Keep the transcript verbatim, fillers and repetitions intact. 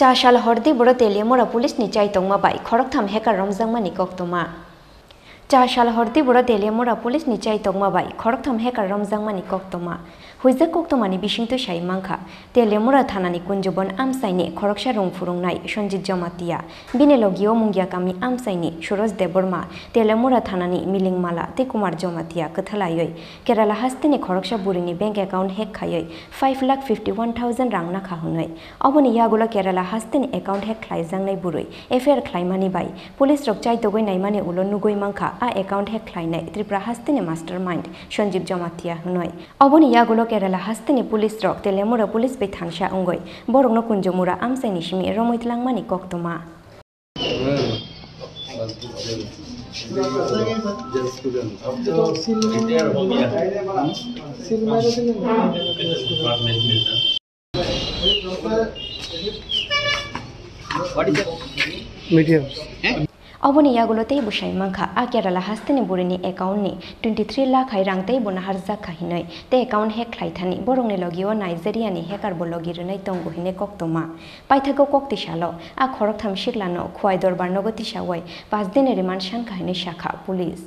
Chasal hordi boro Teliamura police ni chai tongma bai khoroktham hacker romjakmani koktwma. Chasal hordi boro Teliamura police ni chai tongma bai khoroktham hacker romjakmani koktwma. Huijak koktwmani bisingtwi sai mankha, Teliamura thanani Kunjubon amchaini khoroksa rung phurungnai Sanjit Jamatia, bini logio Mungiakami amchaini Suraj Debbarma, Teliamura thanani Milingmala tei Kumar Jamatia kwthalaiwi Kerala hasteni khoroksa burini bank account hack khaiwi five lakh fifty one thousand rang nakha hwnwi. Oboni yagulo Kerala hasteni account hack khlaijaknai bwrwi F I R khlaimani bai police rok chaitogwi naimani ulo nugwi mankha a account hack khlainai Tripura hasteni mastermind Sanjib Jamatia hwnwi. Oboni yagulo Kerala hasteni police rok Teliamura police bai thansa wngwi borokno Kunjumura amchaini simi romwi tlangmani koktwma. Medium. Oboni yagulo tei bwsai mankha, a Kerala hasteni burini account ni twenty three lakh hai rang tei bo naharjak kha hinwi, tei account hack khlai thani borokni logio Nigeria ni hacker bo logi rwnai tongo hinwi koktwma. Paithago kok tisalo a khoroktham siklano Khwai Dorbar nogo tisawai paanch din remand sankha hinwi sakha police.